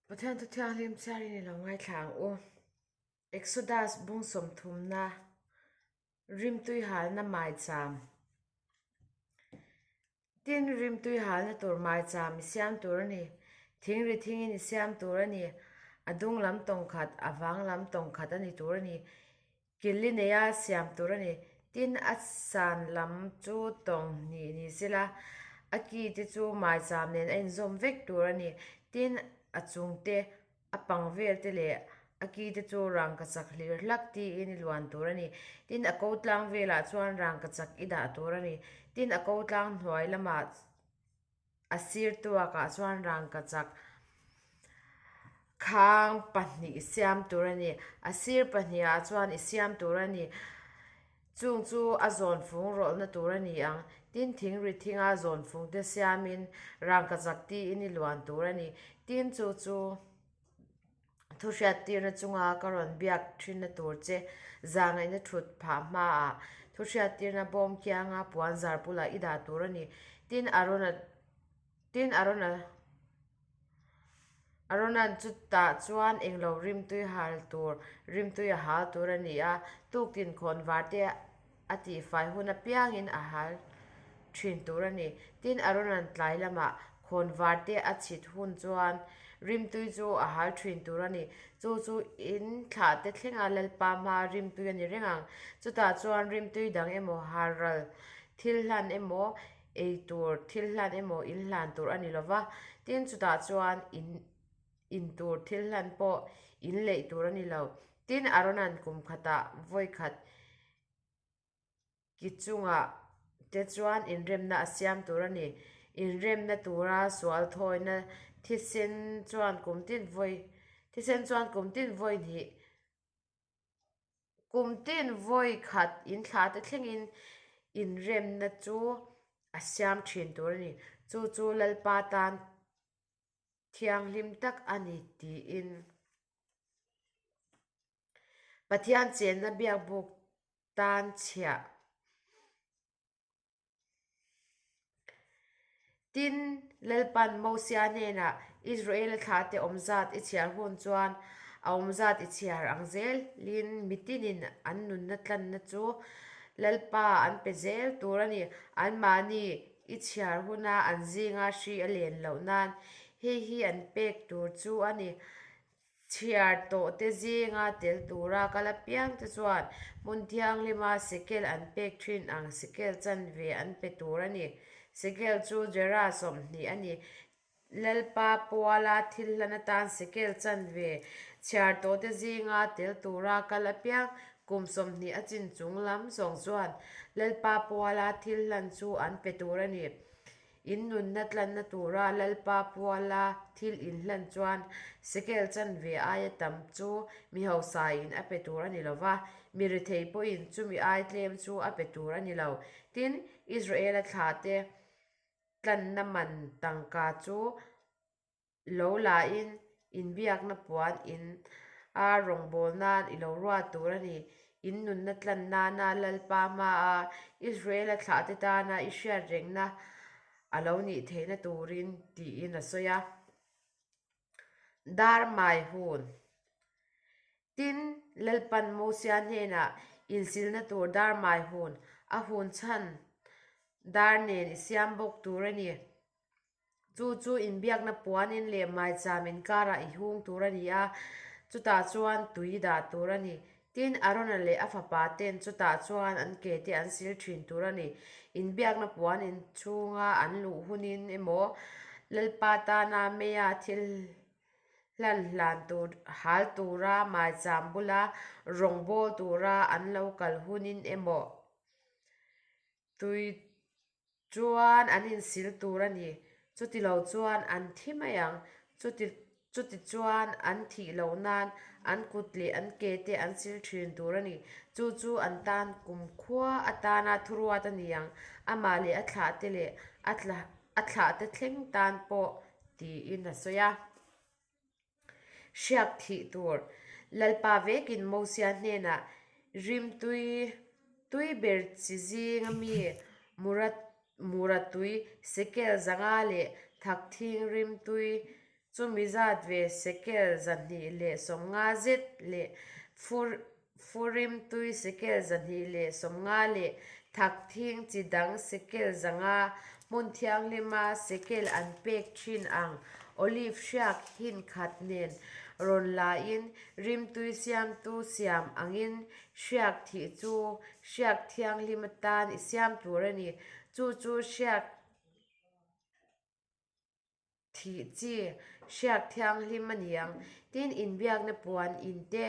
Pathian thu thianghlim chhiarin i lo ngaithla ang u. Exodus bung sawmthumna rimtui halna maicham Tin, rimtui halna tur maicham i siam tur a ni. Thing ri thingin i siam tur a ni. A dung lam tawng khat, a vang lam tawng khat a ni tur a ni. Killi neia siam tur a ni. Tin, a san lam chu tawng hnih ni sela, a ki te chu maicham nen a inzawm vek tur a ni. Tin, a chung te, a pang vel te leh a ki te chu rangkachak hlir hlak tiin i luan tur a ni. Tin, a ko tlang velah chuan rangkachak i dah tur a ni. Tin, a ko tlang hnuai lamah A sir tuakah chuan rangkachak khang pahnih i siam tur a ni. A sir pahnihah chuan i siam tur a ni. Chung chu a zawn fung rawlhna tur a ni ang. Tin, thing ri thinga zawn fung te siamin rangkachak tiin i luan tur a ni. Tin, chu chu. Thuhriattirna chunga ka rawn biak thinna tur che zangaihna thut phah hmaah thuhriattirna bawm kianga puan zar bulah i dah tur a ni. Tin, Arona tin, Arona Arona'n chutah chuan englo rimtui hal tur rimtui a hal tur a ni a, tuktin khawn varte a tihfai hun apiangin a hal thin tur a ni. Tin, Arona'n tlai lamah khawn varte a chhit hun chuan rimtui chu a hal thin tur a ni. Chu chu in thlahte thlenga Lalpa hmaa rimtui a ni reng ang. Chutah chuan rimtui dang emaw, halral thil hlan emaw, ei tur thil hlan emaw in hlan tur a ni lo va. Tin, chutah chuan in in tur thil hlan pawh in leih tur a ni lo. Tin, Arona'n kum khatah vawi khat ki chungah te chuan inremna a siam tur a ni. Inremna tura sual thawina thisen chuan kum tin vawi thisen chuan kum tin vawi hnih kum tin vawi khat inthlah te thlengin inremna chu a siam thin tur a ni. Chu chu Lalpa tan thianghlim tak a ni tiin Pathian chenna biakbuk tan chhiah. Tin, Lalpan Mosia hnenah Israela thlahte awm zat i chhiar hun chuan a awm zat i chhiar ang zelin mitinin an nunna tlanna chu Lalpa an pe zel tur a ni. Anmahni i chhiar huna an zinga hri a len loh nan hei hi an pek tur chu a ni. Chhiar tawhte zinga tel tura kal apiang te chuan hmun thianghlima sekel an pek thin ang sekel chanve an pe tur a ni. Sekel chu Gera 20 a ni. Lalpa puala thil hlan atan sekel chanve chhiar tawhte zinga tel tura kal apiang kum 20 a chin chung lam zawng chuan Lalpa puala thil hlan chu an pe tur a ni. In nunna tlanna tura Lalpa puala thil inhlan chuan sekel chanve aia tam chu mi hausain a pe tur a ni lo va, mi rethei pawhin chumi ai tlem chu a pe tur a ni lo. Tin, Israela thlahte tlanna man tangka chu Lo lain inbiakna puan in a rawngbâwl nân i lo ruat tûr a ni. In nunna tlan nâna Lalpa hmaa Israela thlahte tâna i hriat rengna a lo nih theihna tûrin, tiin a sawi a. Dâr mai hun. Tin, Lalpan Mosia hnênah insilna tûr dâr mai hun, a hun chhan dâr nên i siam bawk tûr a ni. Chu chu inbiakna puanin leh maicham inkarah i hung tur a ni a, chutah chuan tui dah tur a ni. Tin, Arona leh a fapa ten chutah chuan an ke te an sil thin tur a ni. Inbiakna puan inchhunga an luh hunin emaw, Lalpa tana meia thil hlan hlan tur hal tura maicham bula rawngbâwl tura an lo kal hunin emaw, tui Chuan an insil tur a ni. Chuti lo chuan an thi mai ang. Chuti chuti chuan an thih loh nan an kut leh an ke te an sil thin tur a ni. Chu chu an tan kumkhua atana thuruat a ni ang. Amah leh a thlah te leh a a thlah te thleng tan pawh tiin a sawi a. Hriak thih tur. Lalpa vekin Mosia hnenah rimtui tui ber chi zinga mi mura mura tui sekel zanga leh thakthing rimtui. Chumi zat ve sekel 250 zet leh furim tui sekel 250 leh thakthing chi dang sekel 500 hmun thianghlima sekel an pek thin ang olive hriak hin khat nen rawn lain rimtui siamtu siam angin hriak thih chu hriak thianghlim atan i siam tur a ni. Chu chu hriak Thih chi hriak thianghlim a ni ang. Tin, inbiakna puan in te,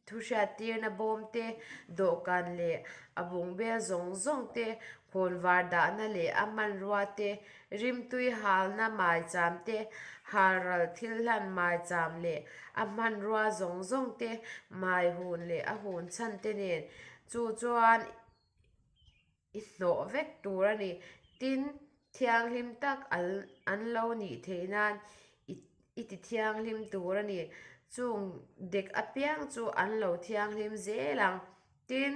thuhriattirna bawm te, dawhkan leh a bungbel zawng zawng te, khawnvar dahna leh a hmanrua te, rimtui halna maicham te, halral thil hlan maicham leh a hmanrua zawng zawng te, mai hun leh a hun chhan te nen chu chuan I hnawh vek tur a ni. Tin, thianghlim tak an lo nih theih nan i ti thianghlim tur a ni. Chung dek apiang chu an lo thianghlim zel ang. Tin,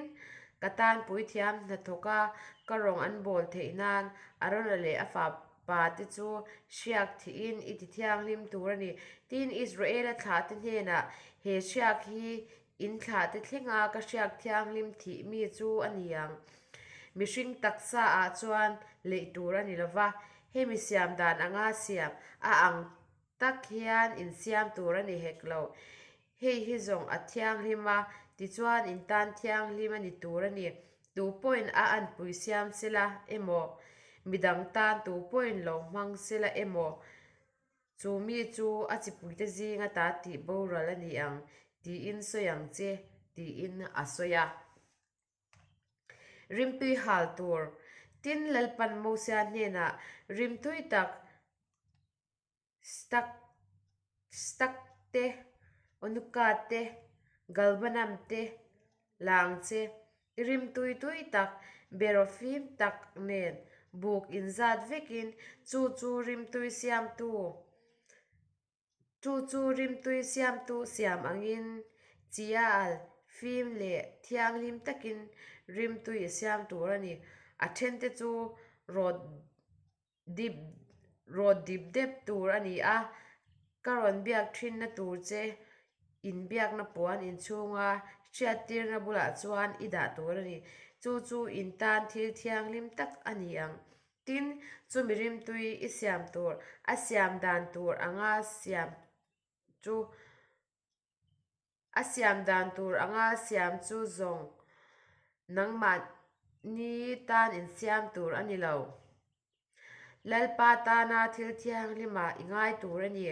ka tan puithiam hnathawka ka rawng an bawl theih nan Arona leh a fapa te chu hriak thihin i ti thianghlim tur a ni. Tin, Israela thlahte hnenah he hriak hi In thlahte thlenga ka hriak thianghlim thih mi chu a ni ang. Mihring taksa ah chuan leih tur a ni lo va, hemi siam dan anga siam a ang tak hian insiam tur a ni hek lo. Hei hi zawng a thianghlim a, tichuan in tan thianghlim a ni tur a ni. Tu pawhin a anpui siam sela emaw, midang tan tu pawhin lo hmang sela emaw, Chu mi chu a chipuite zinga ta tih boral a ni ang tiin sawi ang che tiin a sawi a. Rimtui hal tur Tin Lalpan Mosia hnenah rimtui tak stak stak te, onuka te, galbanam te la ang che. I rimtui tui tak, beraw fim tak nen buk inzat vekin chu chu rimtui siamtu chu chu rimtui siamtu siam angin chia al fim leh thianghlim takin rimtui i siam tur a ni. A thente chu rawt Dip rawt dip dep tur a ni a, ka rawn biak thinna tur che inbiakna puan inchhunga hriattirna bulah chuan i dah tur a ni. Chu chu in tan thil thianghlim tak a ni ang. Tin, chumi rimtui i siam tur, a siam dan tur anga siam chu. A siam dan tur anga siam chu zawng nangmahni tan insiam tur a ni lo. Lalpa tana thil thianghlimah i ngai tur a ni.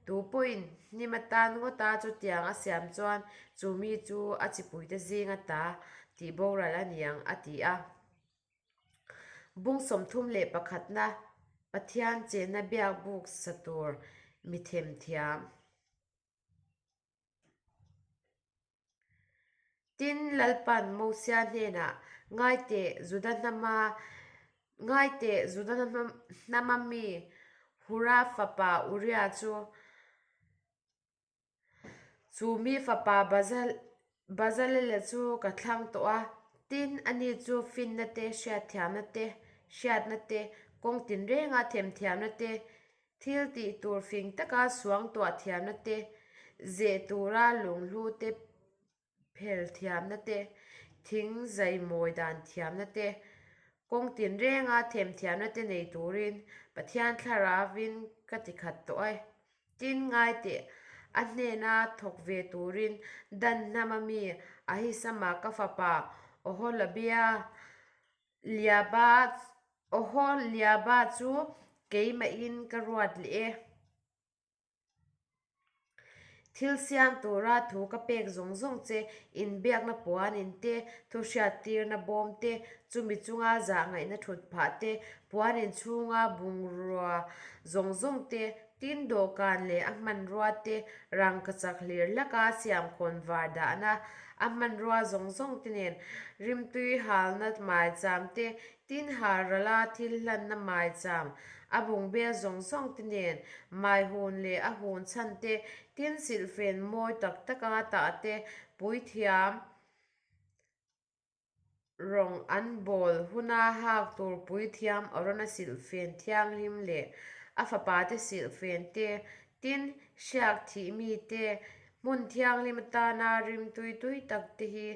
Tu pawhin hnim atan ngawta chutiang a siam chuan chu mi chu a chipuite zinga ta tih boral a ni ang, a ti a. Bung 31na Pathian chenna biakbuk sa tur mi themthiam. Tin, Lalpan Mosia hnenah, Ngai teh, Juda hnama, ngai teh, Juda hnama mi Hura fapa Uria chu, chu mi fapa Bazalela chu ka thlang tawh a. Tin, ani chu finna te, hriatthiamna te, hriatna te, kawng tinrenga themthiamna te, Thil tih tur fing taka suangtuah thiamna te, zeh tura lunghlu te phel thiamna te, thing zaimawi dan thiamna te, kawng tinrenga themthiamna te nei turin Pathian Thlaravin ka ti khat tawh e. Tin, ngai teh, a hnena thawk ve turin Dan hnama mi Ahisama ka fapa Oholabia Liaba Aw Liaba chu keimahin ka ruat leh e. Thil siam tura thu ka pek zawng zawng che, inbiakna puan in te, thu hriattirna bawm te, chumi chunga zahngaihna thut phah te, puan in chhunga bungrua zawng zawng te, tin dawhkan leh a hmanrua te, rangkachak hlir hlaka siamkhawn var dahna a hmanrua zawng zawng te nen, rimtui halna maicham te, Tin, Harala thil hlanna maicham, a bungbel zawng zawng te nen, mai hun leh a hun chhan te, tin silhfen mawi tak taka tah te, puithiam rawng an bawl huna hak tur puithiam Arona silhfen thianghlim leh a fapate silhfen te. Tin, hriak thih mite hmun thianghlim atana rimtui tui tak te hi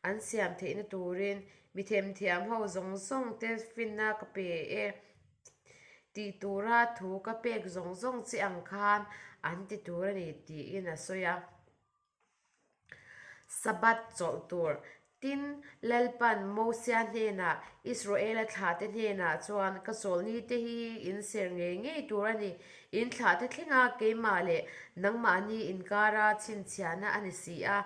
an siam theihna turin mi themthiam ho zawng zawng te finna ka pe e tih tura thu ka pek zawng zawng che ang khan an ti tur a ni tiin a sawi a. Sabbath chawlh tur. Tin, Lalpan Mosia hnenah, Israela thlahte hnenah chuan, Ka chawlhnite hi in ser ngei ngei tur a ni. In thlahte thlenga keimah leh nangmahni inkara chhinchhiahna a ni si a.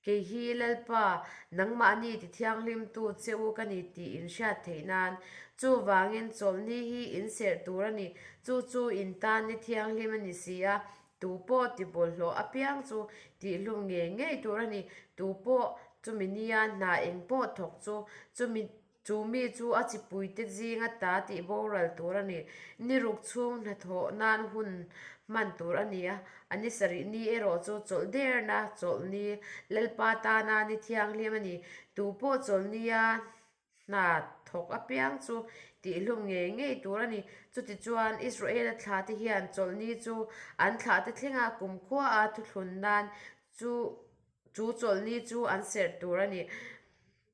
Kei hi Lalpa, nangmahni tithianghlimtu che u ka ni tih in hriat theih nan. Chuvangin chawlhni hi in serh tur a ni. Chu chu in tan ni thianghlim a ni si a. Tu pawh ti bawlhhlawh apiang chu tihhlum ngei ngei tur a ni. Tu pawh chumi nia hna eng pawh thawk chu chumi chu mi chu a chipuite zinga ta tih boral tur a ni. Ni ruk chhung hnathawh nan hun hman tur a ni a, a ni sarih ni erawh chu chawlh derna chawlh ni Lalpa tana ni thianghlim a ni. Tu pawh chawlh nia Hna thawk apiang chu tihhlum ngei ngei tur a ni. Chutichuan, Israela thlahte hian chawlhni chu an thlahte thlenga kumkhua thuthlun nan chu chu chawlhni chu an serh tur a ni.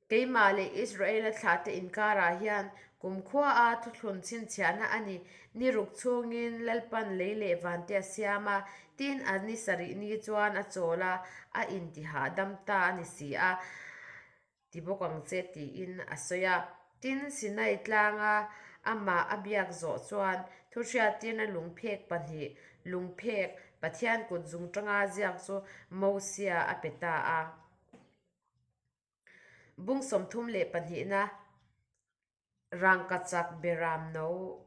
Keimah leh Israela thlahte inkarah hian kumkhua thuthlun chhinchhiahna a ni. Ni ruk chhungin Lalpan lei leh vante a siam a, tin a ni sarih ni chuan a chawl a, a intihahdam ta a ni si a. Ti bawk ang che tiin a sawi a. Tin, Sinai tlanga amah a biak zawh chuan thuhriattirna lungphek pahnih, lungphek Pathian kut zung tanga ziak chu Mosia a pe ta a. Bung 32na rangkachak beram no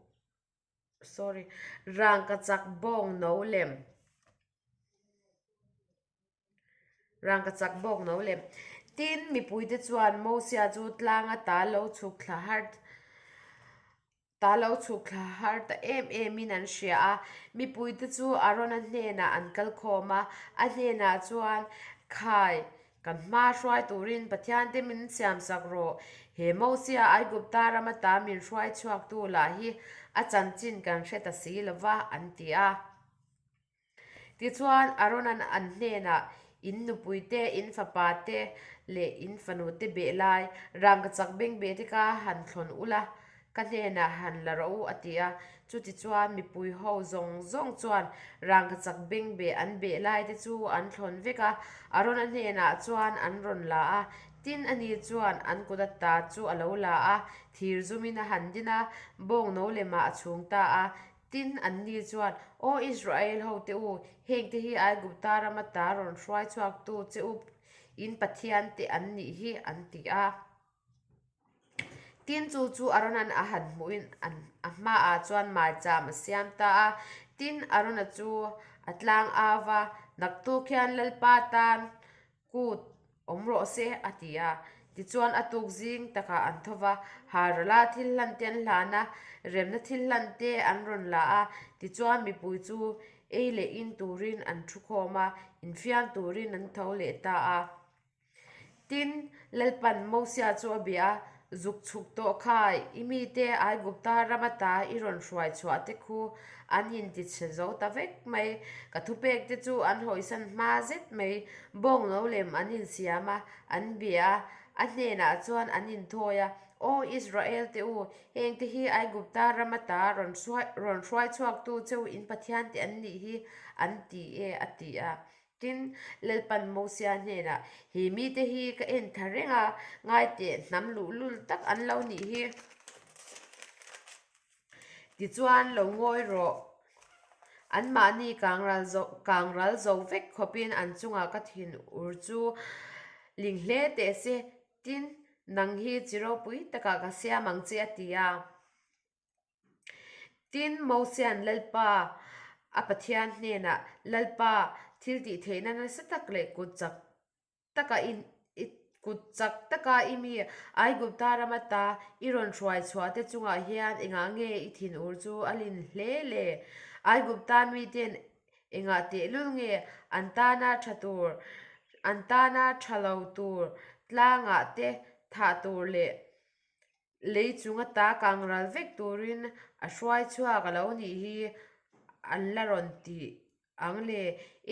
sorry rangkachak bawng no lem. Rangkachak bawk no le. Tin, mipuite chuan Mosia chu tlanga ta lo chhuk thla har ta lo chhuk thla har ta em emin an hria a. Mipuite chu Arona hnenah an kal khawm a, a hnenah chuan, Khai, kan hma hruai turin Pathiante min siamsak rawh. He Mosia Aigupta rama ta min hruai chhuaktu lah hi a chanchin kan hre ta si lo va, an ti a. Tichuan, Aaron-a'n an hnenah, In nupuite, in fapate leh in fanute beh lai, rangkachak bengbeh te kha han thlawn ula, ka hnenah han la rawh u, a ti a. Chutichuan, mipui ho zawng zawng chuan rangkachak bengbeh an beh lai te chu an thlawn vek a, Aaron-a hnenah chuan an rawn la a. Tin, ani chuan an kut ata chu a lo la a, thir zumin a han din a, bawng no lemah a chhung ta a. Tin, anni chuan, Aw Israel hote u, hengte hi Aigupta rama ta rawn hruai chhuaktu che u in pathiante an nih hi, an ti a. Tin, chu chu Arona'n a han hmuhin a hmaah chuan maicham a siam ta a. Tin, Arona chu a tlang au va, Naktuk hian Lalpa tan Kut, awm rawh se, a ti a. Tichuan a tuk zing takah an tho va, Harala thil hlan te an hlan a, remna thil hlan te an rawn la a. Tichuan mipui chu ei leh in turin an thu khawm a, infiam turin an tho leh ta a. Tin, Lalpan Mosia chu a bia a, Zuk chhuk tawh kha, i mite Aigupta ram ata i rawn hruai chhuah te khu an intichhe zo ta vek mai. Ka thupek te chu an hawisan hma zet mai. Bawng lo lem an insiam a, an bia a, a hnenah chuan an inthawi a, Aw Israel te u, heng te hi Aigupta ram ata rawn rawn hruai chhuaktu cheu in Pathian te an nih hi, an ti e, a ti a. Tin, Lalpan Mosia hnenah, He mite hi ka en thla reng a, ngaiteh hnam luhlul tak an lo nih hi. Tichuan, lo ngawi rawh. Anmahni kangral zo kangral zo vek khawpin an chungah ka thin ur chu ling hle teh se. Tin, nang hi chi ropui takah ka siam ang che, a ti a. Tin, Mosia'n Lalpa, a Pathian hnenah, Lalpa, thil tih theihna nasa tak leh kut chak taka i i kut chak taka i mi Aigupta ram ata i rawn hruai chhuah te chungah hian engah nge i thinur chu a lin hle le? Aigupta miten engah tehlul nge an tana tha tur an tana tha lo tur tlangah te thah tur leh Lei chung ata kangral vek turin a hruai chhuak a lo nih hi an la rawn ti. ang le?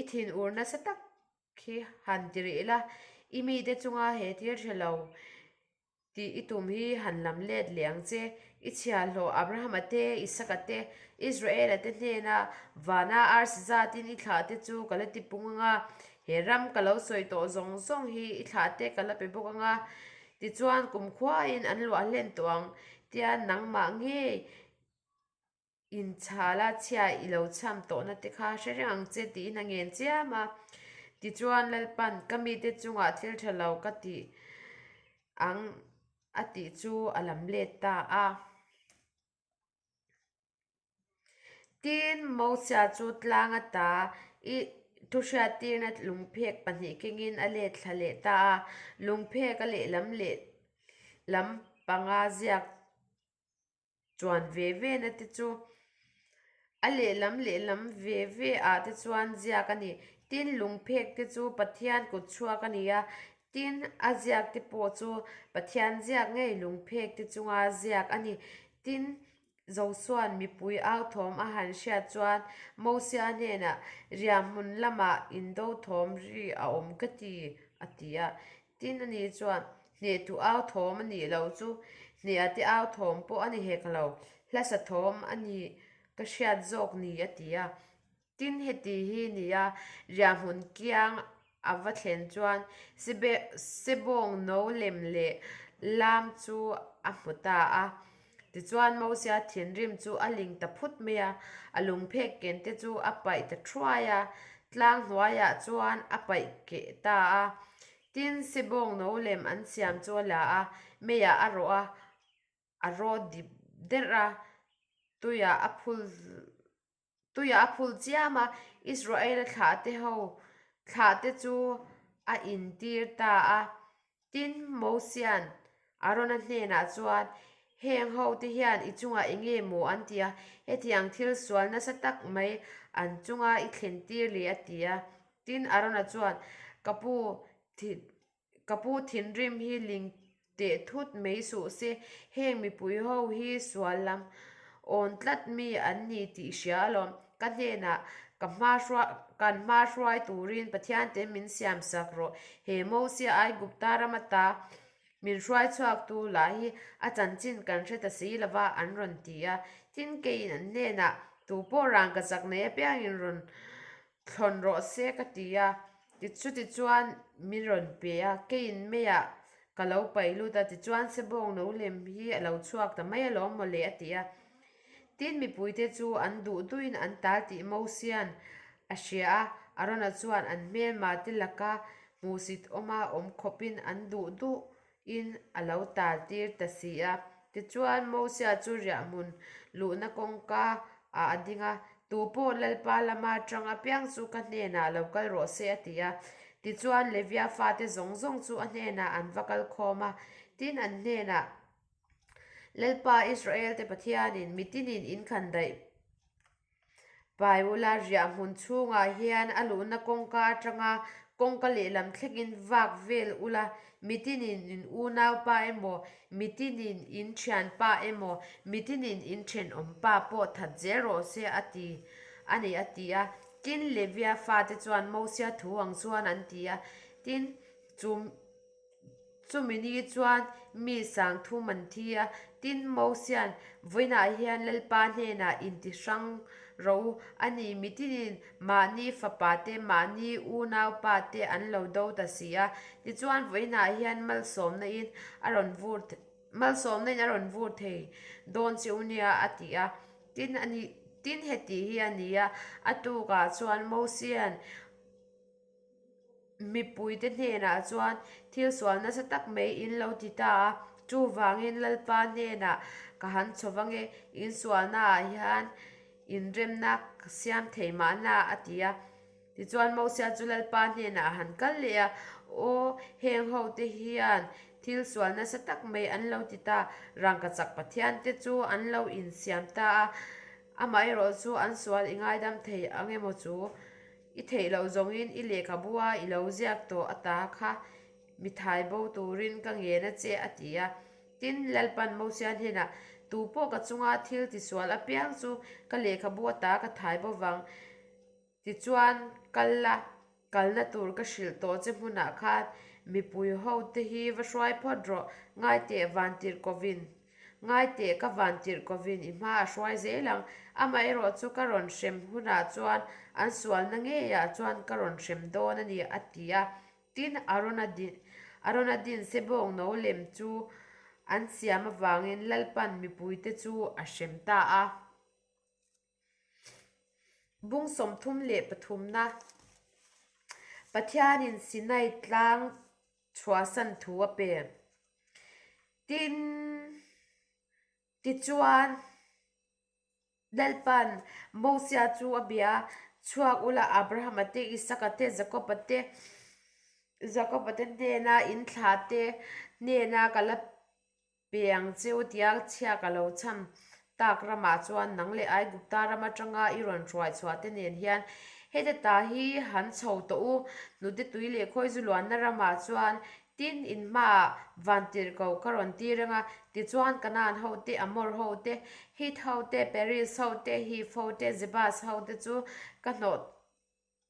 I thinur nasa tak khi han ti rih la, i mite chunga he thil hre lo tih i tum hi han lam let leh ang che. I chhiahhlawh Abrahama te, Isaka te, Israela te hnena vana arsi zatin i thlah te chu ka la ti pung ang a, he ram ka lo sawi tawh zawng zawng hi i thlah te ka la pe bawk ang a, tichuan kumkhuain an luah hlen tawh ang tia nangmah ngei Inchhala chhia i lo chham tawhna te kha hre reng ang che tiin a ngen chiam a. Tichuan Lalpan ka mite chungah thil tha lo ka tih ang a tih chu a lam let ta a. Tin, Mosia chu tlang ata i thuhriattirna lungphek pahnih kengin a let thla leh ta a. Lungphek a lehlam lehlam panga ziak chuan ve ve na te chu a lehlam lehlam ve ve ah te chuan ziak a ni. Tin, lungphek te chu Pathian kut chhuak a ni a, tin, a ziak te pawh chu Pathian ziak ngei lungphek te chunga ziak a ni. Tin, Josua'n mipui au thawm a han hriat chuan Mosia hnenah, Riahhmun lamah indo thawm ri a awm ka ti, a ti a. Tin, ani chuan, Hnehtu au thawm a nih loh chu hneha te au thawm pawh a ni hek lo, hlasa thawm a nih ka hriat zawk ni a ti a. Tin, heti hi nia riahhmun kiang a va thlen chuan Sebawng no lem leh lam chu a hmu ta a. Tichuan Mosia thinrim chu a ling ta phut mai a, a lungphek ken te chu a paih ta thuai a, tlang hnuaiah chuan a paih keh ta a. Tin, Sebawng no lem an siam chu a la a, meiah a rawh a, a rawt dip derh a, tuiah a phul tuiah a phul chiam a, Israela thlahte ho thlahte chu a intir ta a. Tin, Mosia'n Arona hnenah chuan, Heng hote hian i chungah eng nge maw an ti a, hetiang thil sual nasa tak mai an chunga i thlen tir le a ti a. Tin, Arona chuan, Ka pu, ka pu thinrim hi ling teh thut mai suh se, heng mipui ho hi sual lam awn tlat mi an ni tih hria alawm. Ka hnenah ka hma kan hma hruai turin Pathian te min siam sak rawh. He Mosia Aigupta ram ata min hruai chhuaktu lah hi a chanchin kan hre ta si lova an rawn ti a. Tin, keiin an hnenah, Tupawh rangkachak nei apiangin rawn Thlawn rawh se ka ti a, tichutichuan min rawn pe a, keiin meiah ka lo paih lut a, tichuan Sebawng no lem hi a lo chhuak ta mai alawm mawle a ti a. Tin mipuite chu an duh duhin an tal tih Mosia'n a hria a, Arona chuan an hmelma te laka hmuhsit awma awm khawpin an duh duh in a lo tal tir ta si a. Tichuan, Mosia chu riahhmun luhna kawngka ah a ding a, Tupawh Lalpa lama tang apiang chu ka hnenah lo kal rawh se, a ti a. Tichuan, Levia fate zawng zawng chu a hnenah an va kal khawm a. Tin, an hnenah, Lalpa Israelte Pathianin mitinin in khan daih Pai ula riahhmun chhungah hian a luhna kawngka atanga kawngka lehlam thlengin vak vel ula, mitinin in unaupa emaw, mitinin in thianpa emaw, mitinin in thenawmpa pawh that zel rawh se a ti a ni a ti a. Tin, Levia fate chuan Mosia thu ang chuan an ti a. Tin, chu. Chumi ni chuan mi sang thum an thi a, tin Mosia'n vawiinah hian Lalpa hnenah inti hrang rawh u, a ni mitinin mahni fapa te, mahni unaupa te an lo do ta si a, tichuan vawiinah hian malsawmna in a rawn vur malsawmna in a rawn vur thei dawn che u nia a ti a, tin a ni tin heti hi a ni a, a tukah chuan Mosia'n Mipuite hnenah chuan thil sual nasa tak mai in lo ti ta a, chuvangin Lalpa hnenah ka han chho vang e, in sualnaah hian inremna ka siam thei mahna a ti a. Tichuan Mosia chu Lalpa hnenah a han kal leh a, Aw, heng hote hian thil sual nasa tak mai an lo ti ta, rangkachak pathiante chu an lo insiam ta a, amaherawhchu an sual i ngaidam thei ang emaw chu? I theih loh zawngin i lehkhabua i lo ziak tawh ata kha mi thai bo turin ka ngen a che, a ti a. Tin, Lalpan Mosia hnenah, Tu pawh ka chunga thil tisual apiang chu ka lehkhabu ata ka thai bo vang. Tichuan, kal la, kalna tur ka hrilh tawh che hmunah khan mipui hote hi va hruai phawt rawh, ngaiteh vantirhkovin, ngaiteh ka vantirhkovin i hma a hruai zel ang, amaherawh chu ka rawn hrem hunah chuan an sualna ngeiah chuan ka rawn hrem dawn a ni, a ti a. Tin, Arona din, Arona din sebawng no lem chu an siam avangin Lalpan mipuite chu a hrem ta a. Bung 33na Pathianin Sinai tlang chhuahsan thu a pe. Tin, tichuan, Lalpan Mosia chu a bia a, Chhuak ula Abrahama te, Isaka te, Jakoba te, Jakoba te hnena in thlah te hnena ka la Pe ang che u tia chhia ka lo chham tak ramah chuan nang leh Aigupta ram atanga i rawn hruai chhuah te nen hian heta ta hi han chho tawh u, hnute tui leh khawi zu luanna ramah chuan tin in hmaah vantirhkoh ka rawn tir reng a, tichuan Kanaan ho te, Amor ho te, Hit ho te, Peris ho te, Hiv ho te, Jebus ho te chu ka hnawh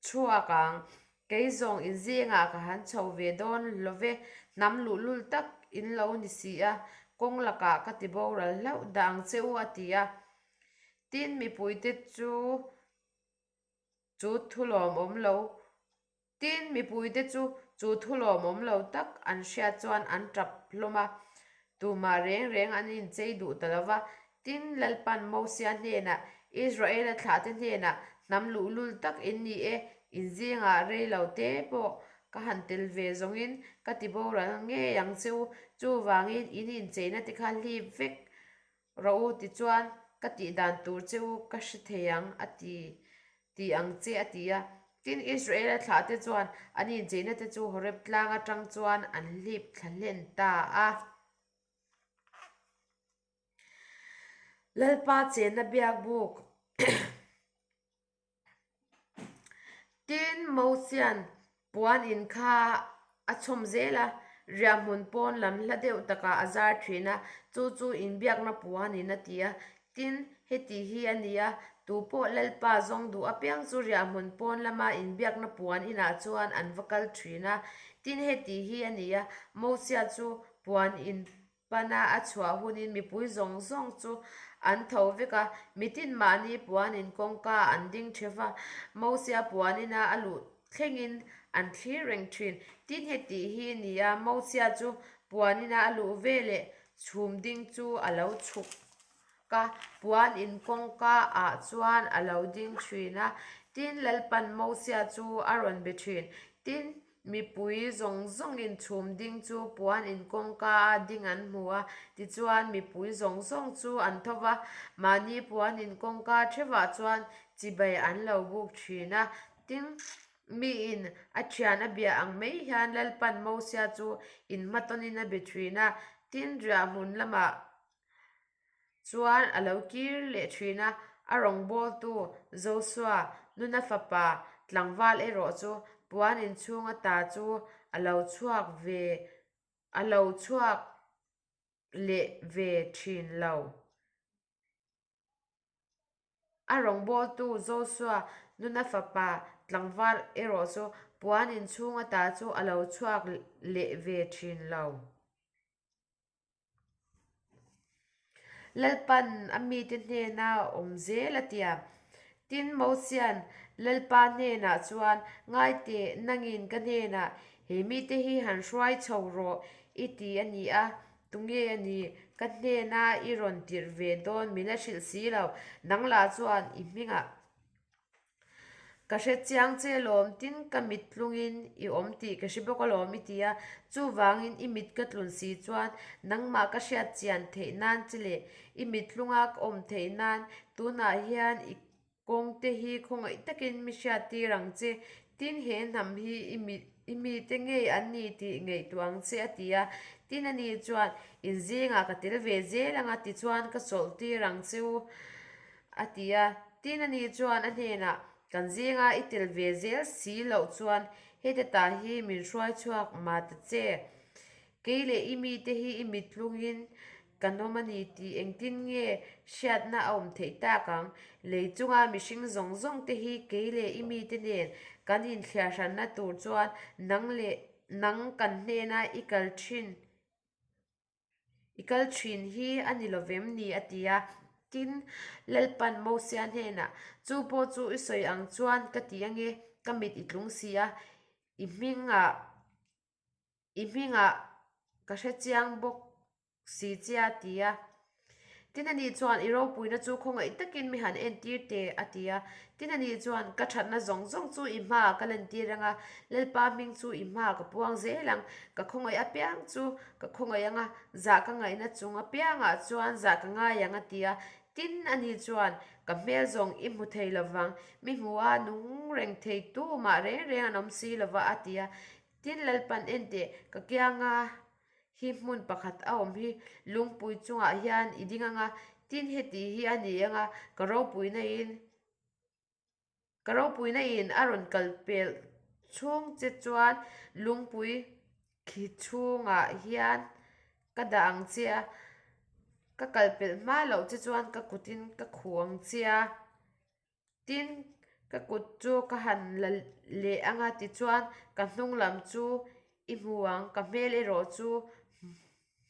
Chhuak ang, kei zawng in zingah ka han chho ve dawn lo ve, hnam luhlul tak in lo ni si a, kawng lakah ka ti boral hlauh dah ang che u a ti a. Tin, mipuite chu chu thu lawmawm lo Tin, mipuite chu chu thu lawmawm lo tak an hriat chuan an tap hlawm a, tumah reng reng an inchei duh ta lo va. Tin, Lalpan Mosia hnenah, Israela thlahte hnenah, Hnam luhlul tak in ni e, in zingah rei lo te pawh ka han tel ve zawngin ka ti boral ngei ang che u, chuvangin in incheina te kha hlip vek rawh u, tichuan ka tih dan tur che u ka hre thei ang, a ti, ti ang che, a ti a. Tin, Israela thlahte chuan an incheina te chu Horeb tlang atang chuan an hlip thla hlen ta a. Lalpa chenna biak buk Tin, Mosia'n puan in kha a chhawm zel a, riahhmun pawn lam hla deuh takah a zar thin a, chu chu inbiakna puan in a ti a. Tin, heti hi a ni a, tupawh Lalpa zawng duh apiang chu riahhmun pawn lama inbiakna puan inah chuan an va kal thin a. Tin, heti hi a ni a, Mosia chu puan in Pana a chhuah hunin mipui zawng zawng chu an tho vek a, mitin mahni puanin kawngka an ding theuh va, Mosia puanina a luh thlengin an thlir reng thin. Tin heti hi ni a, Mosia chu puanina a luh veleh chhum ding chu a lo chhuk a, puanin kawngka ah chuan a lo ding thin a, tin Lalpan Mosia chu a rawn be thin. Tin, Mipui zawng zawngin chhum ding chu puan in kawngka a ding an hmu a, tichuan mipui zawng zawng chu an tho va, mahni puan in kawngka thevah chuan chibai an lo buk thin a. Tin, miin a thian a bia ang mai hian Lalpan Mosia chu inhmatawnin a be thin a, tin riah hmun lamah Chuan a lo kir leh thin a, a rawngbawltu Josua nuna fapa tlangval erawh chu puan inchhung ata chu a lo chhuak ve a lo chhuak leh ve thin lo. A rawngbawltu Josua nuna fapa tlangval erawh chu puan inchhung ata chu a lo chhuak leh ve thin lo. Lalpan a mite hnena awm zel a tia. Tin, Mosia'n Lalpa hnenah chuan, Ngai teh, nangin ka hnenah he mite hi han hruai chho rawh i ti a ni a, tunge a ni, ka hnena i rawn tirh ve dawn min la hrilh si lo, nang lah chuan i hmingah Ka hre chiang che alawm, tin ka mit tlungin i awm tih ka hre bawk alawm i ti a, chuvangin i mit ka tlun si chuan nangmah ka hriat chian theih nan che leh i mit tlunga ka awm theih nan tunah hian i kawng te hi khawngaih takin mi hriat tir ang che, tin he hnam hi i mit i mite ngei an ni tih ngaihtuah ang che a ti a, tin ani chuan inzingah ka tel ve zel ang a tichuan ka chawlh tir ang che u. A ti a, tin ani chuan a hnenah, Kan zinga i tel ve zel si loh chuan heta ta hi min hruai chhuak mah ta che. Kei leh i mite hi i mit tlungin kan awm a ni tih engtin nge hriatna a awm theih tak ang? Lei chunga mihring zawng zawng te hi kei leh i mite nen kan inthliarhranna tur chuan nang leh nang kan hnena i kal thin I kal thin hi a ni lovem ni? a ti a. Tin, Lalpan Mosia hnenah, Chu pawh chu i sawi ang chuan ka ti ange, ka mit i tlung si a, i hmingah i hmingah ka hre chiang bawk si che a ti a. Tin ani chuan, I ropuina chu khawngaih takin mi han entir teh, a ti a. Tin ani chuan, Ka thatna zawng zawng chu i hmaah ka lantir ang a, Lalpa hming chu i hmaah ka puang zel ang. Ka khawngaih apiang chu ka khawngaih ang a, zah ka ngaihna chung apiangah chuan zah ka ngai ang, a ti a. Tin ani chuan, Ka hmel zawng i hmu thei lo vang, mi hmuha nung reng thei tumah reng reng an awm si lo va, a ti a. Tin Lalpan, Enteh, ka kianga Hi hmun pakhat a awm hi lungpui chungah hian i ding ang a, tin heti hi a ni ang a, ka ropuina in ka ropuina in a rawn kal pelh chhung che chuan lungpui khi chhungah hian ka dah ang che a, ka kal pelh hma loh che chuan ka kutin ka khuh ang che a. Tin, ka kut chu ka han la leh ang a, tichuan ka hnung lam chu i hmu ang, ka hmel erawh chu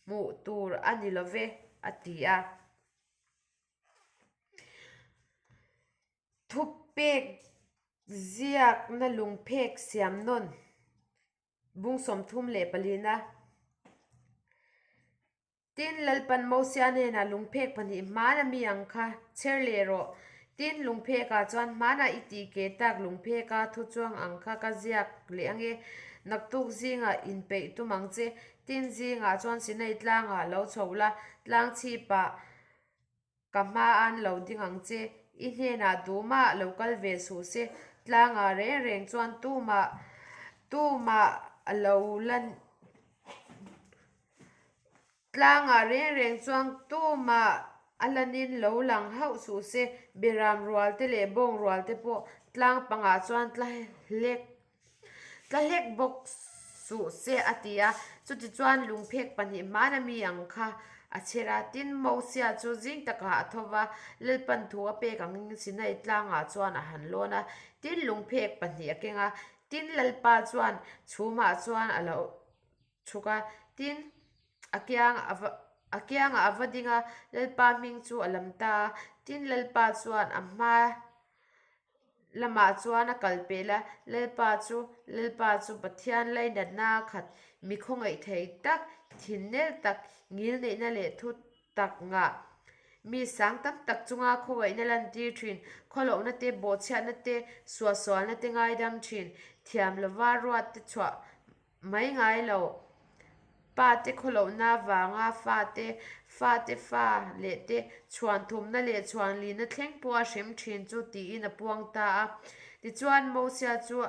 hmuh tur a ni lo ve, a ti a. Thupek ziakna lungphek siam nawn bung 34. Tin, Lalpan Mosia hnenah lungphek pahnih hmana mi ang kha chher leh rawh. Tin, lungphekah chuan hmana i tih ke tak lungpheka thu chuang ang kha ka ziak leh ange. Naktuk zingah inpeih tum ang che. Tin, zingah chuan Sinai tlangah lo chho la, tlang chhipah Ka hma an lo ding ang che, i hnenah tumah lo kal ve suh se, tlangah reng reng chuan tumah tumah a lo la tlangah reng reng chuan tumah a lanin lo lang hauh suh se, Beram rual te leh bawng rual te pawh tlang pangah chuan tla hlek Tla hlek bawk suh se a ti a, chutichuan lungphek pahnih hmana mi ang kha a chher a. Tin, Mosia chu zing takah a tho va, Lalpan thu a pek angin Sinai tlangah chuan a han lawn a, tin, lungphek pahnih a keng a. Tin, Lalpa chuan chhumah chuan a lo chhuk a, tin, a kiang a va a kiangah a va ding a, Lalpa hming chu a lam ta a. Tin, Lalpa chuan a hma lamah chuan a kal pel a, Lalpa chu Lalpa chu Pathian lainatna khat mi khawngaih thei tak, thinnel tak, ngilneihna leh thu tak ngah mi sang tam tak chunga khawngaihna lantir thin, khawlohna te, bawhchhiatna te, suahsualna te ngaidam thin, thiam lova ruat te chhuah mai ngai lo. Pa te khawlohna vanga fa te, fa te fa leh te chhuan thumna leh chhuan lina thleng pawh a hrem thin chu tiin a puang ta a. Tichuan Mosia chu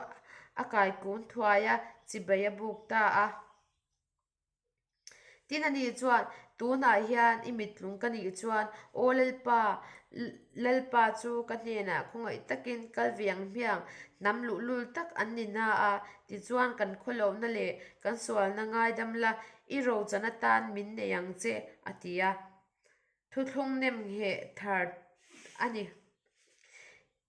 a kai kun thuai a, chibai a buk ta a. Tin ani chuan, Tunah hian i mittlung ka nih chuan, Aw Lalpa, Lalpa chu ka hnenah khawngaih takin kal ve ang hmiang, hnam luhlul tak an ni na a, tichuan kan khawlohna leh kan sualna ngaidam la, i rochan atan min nei ang che, a ti a. Thuthlung nem ngheh thar a ni.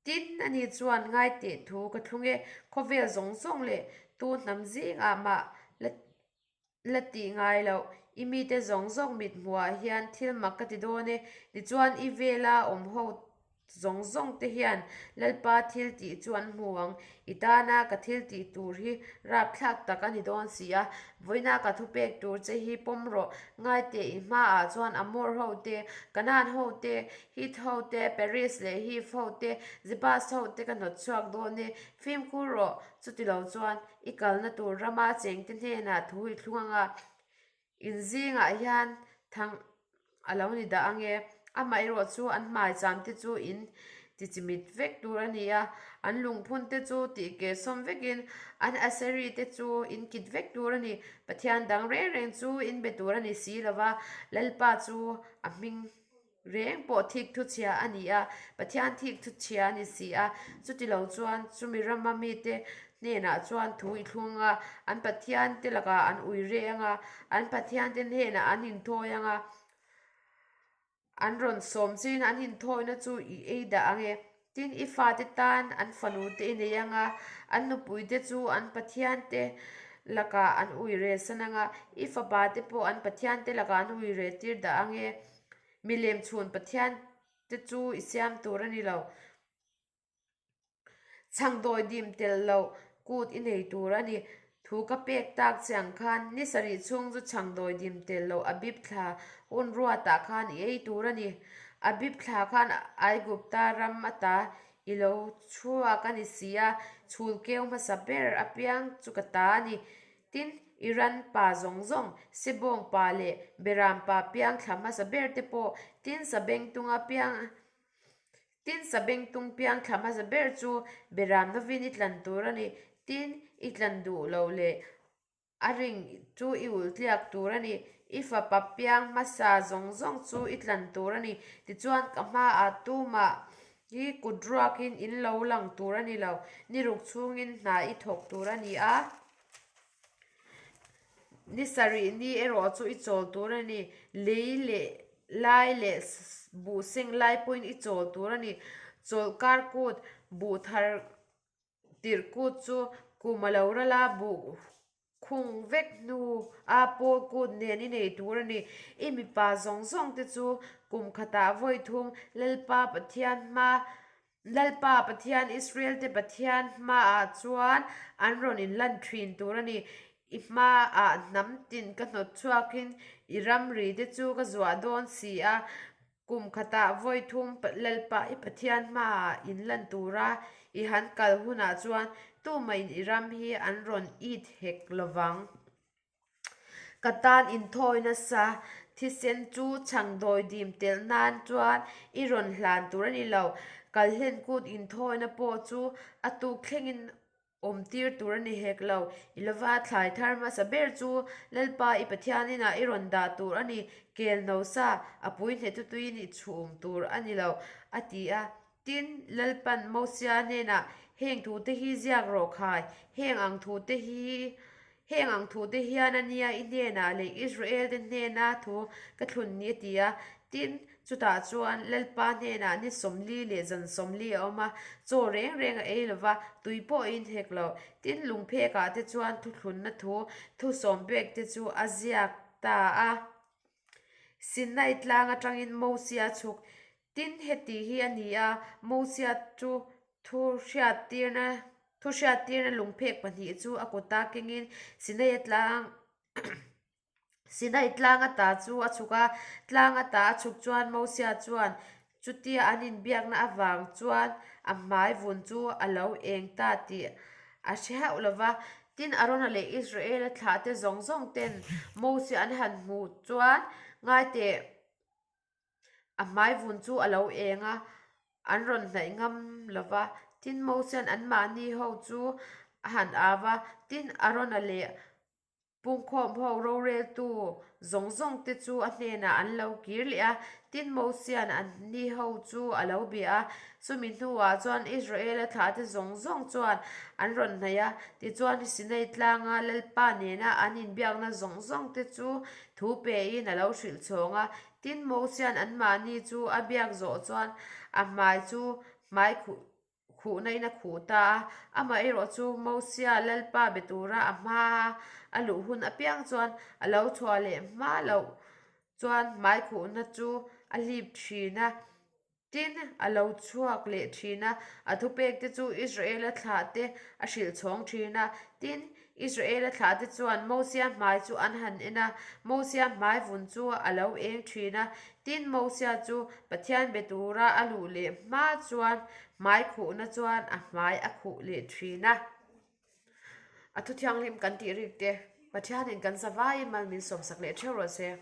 Tin, ani chuan ngaiteh thu ka thlung e, khawvel zawng zawng leh tu hnam zingah mah la La tih ngai loh, i mite zawng zawng mit hmuhah hian thil mak ka ti dawn e. Tichuan, i vela awm ho zawng zawng te hian Lalpa thil tih chu an hmu ang. I tana ka thil tih tur hi rapthlak tak a ni dawn si a. Vawiina ka thupek tur che hi pawm rawh. Ngaiteh i hmaah chuan Amor ho te, Kanaan ho te, Hit ho te, Peris leh Hiv ho te, Jebus ho te ka hnawt chhuak dawn e. Fimkhur rawh, chutilo chuan I kalna tur rama chengte hnenah thu i thlung anga in zingah hian thang a lo ni dah ange. Amaherawh chu an hmaicham te chu in tichimit vek tur a ni a, an lungphun te chu tihkeh sawm vekin an Aseri te chu in kit vek tur a ni. Pathian dang reng reng chu in be tur a ni si lova, Lalpa chu a hming Reng pawh thik thu chhia a ni a, Pathian thik thu chhia a ni si a. Chuti lo chuan chumi rama mite hnenah chuan thu i thlung ang a, an Pathiante lakah an ui reng a, an Pathiante hnenah an inthawi ang a. An rawn sawm chein an inthawina chu i ei dah ang e. Tin, i fate tan an fanute i nei ang a, an nupuite chu an pathiante lakah an ui reh san ang a, i fapate pawh an pathiante lakah an ui reh tir dah ang e. Milem chhun pathiante chu i siam tur a ni lo. Chhangdawi dim tel loh kut i nei tur a ni. Thu ka pek tak che ang khan ni sarih chhung chu chhangdawi dim tel loh Abib thla hun ruatah khan i ei tur a ni. Abib thla khan Aigupta ram ata i lo chhuak a ni si a, chhul keu hmasa ber apiang chu ka ta a ni. Tin, Iran pa zawng zawng, Sebawng pa leh Beram pa piang thla hmasa ber te pawh, tin Sabengtunga piang Tin, Sabengtung piang thla hmasa ber chu Beram novin i tlan tur a ni. Tin, i tlan duh loh leh a ring chu i ulh tliak tur a ni. I fapa piang hmasa zawng zawng chu i tlan tur a ni. Tichuan, ka hmaah tumah hi kut ruakin in lo lang tur a ni lo. Ni ruk chhungin hna i thawk tur a ni a. Ni sarih ni erawh chu i chawl tur a ni. Lei leh lai leh buh seng lai pawhin i chawl tur a ni. Chawlh kar kut buh thar tirh kut chu kum a lo ral a, buh khung vek hnu a pawl kut nen i nei tur a ni. I mipa zawng zawng te chu kum khatah vawi thum Lalpa Pathian hma Lalpa Pathian, Israel-te Pathian hmaah chuan an rawn inlan thin tur a ni. I hmaah hnam tin ka hnawt chhuakin i ramri te chu ka zuah dawn si a. Kum khatah vawi thum Lalpa i Pathian hmaah inlan tura i han kal hunah chuan tumahin i ram hi an rawn it hek lovang. Ka tan inthawi nasa, thisen chu chhangdawi dim telh nan chuan i rawn hlan tur a ni lo. Kalhlen kut inthawina pawh chu a tuk thlengin awm tir tur a ni hek lo. I lova thlai thar hmasa ber chu Lalpa i Pathian inah i rawn dah tur a ni, kel no sa a pui hne tutuin i chhum tur a ni lo, a ti a. Tin, Lalpan Mosia hnenah, Heng thute hi ziak rawh khai, heng ang thute hi, heng ang thute hian a nia i hnenah leh Israel-te hnena thu ka thlun ni a ti a. Tin, chutah chuan Lalpa hnenah ni 40 leh zan 40 a awm a, chaw reng reng a ei lo va, tui pawh a inhek lo. Tin, lungphekah te chuan thuthlunna thu, thu sawmpek te chu a ziak ta a. Sinai tlang atangin Mosia chhuk Tin, heti hi a ni a, Mosia chu thu hriattirna thu hriattirna lungphek pahnih chu a kuta kengin Sinai tlang Sinai tlang ata chu a chhuk a. Tlang ata a chhuk chuan Mosia chuan chutia an inbiakna avang chuan a hmai vun chu a lo eng ta tih a hre hauh lo va. Tin, Arona leh Israela thlahte zawng zawng ten Mosia an han hmuh chuan ngaiteh A hmai vun chu a lo eng a, an rawn hnaih ngam lo va. Tin, Mosia'n anmahni ho chu a han au a, tin, Arona leh pungkhawm ho roreltu zawng zawng te chu a hnenah an lo kir leh a. Tin, Mosia'n anni ho chu a lo bia a, chumi hnuah chuan Israela thlahte zawng zawng chuan an rawn hnaih a. Tichuan, Sinai tlanga Lalpa nena an inbiakna zawng zawng te chu Thu pein a lo hrilh chhawng a, tin Mosia'n anmahni chu a biak zawh chuan a hmai chu hmai khuh khuhna in a khuh ta a. Amaherawh chu Mosia Lalpa be tura a hma a luh hun apiang chuan a lo chhuah leh hma loh chuan hmai khuhna chu a hlip thin a. Tin, a lo chhuak leh thin a, a thupekte chu Israela thlahte a hrilh chhawng thin a. Tin, Israela thlahte chuan Mosia hmai chu an han en a, Mosia hmai vun chu a lo eng thin a. Tin, Mosia chu Pathian be tura a luh leh hma chuan hmai khuhna chuan a hmai a khuh leh thin a. A thu thianghlim kan tih rik te, Pathianin kan zavaiin mal min sawmsak leh theuh rawh se.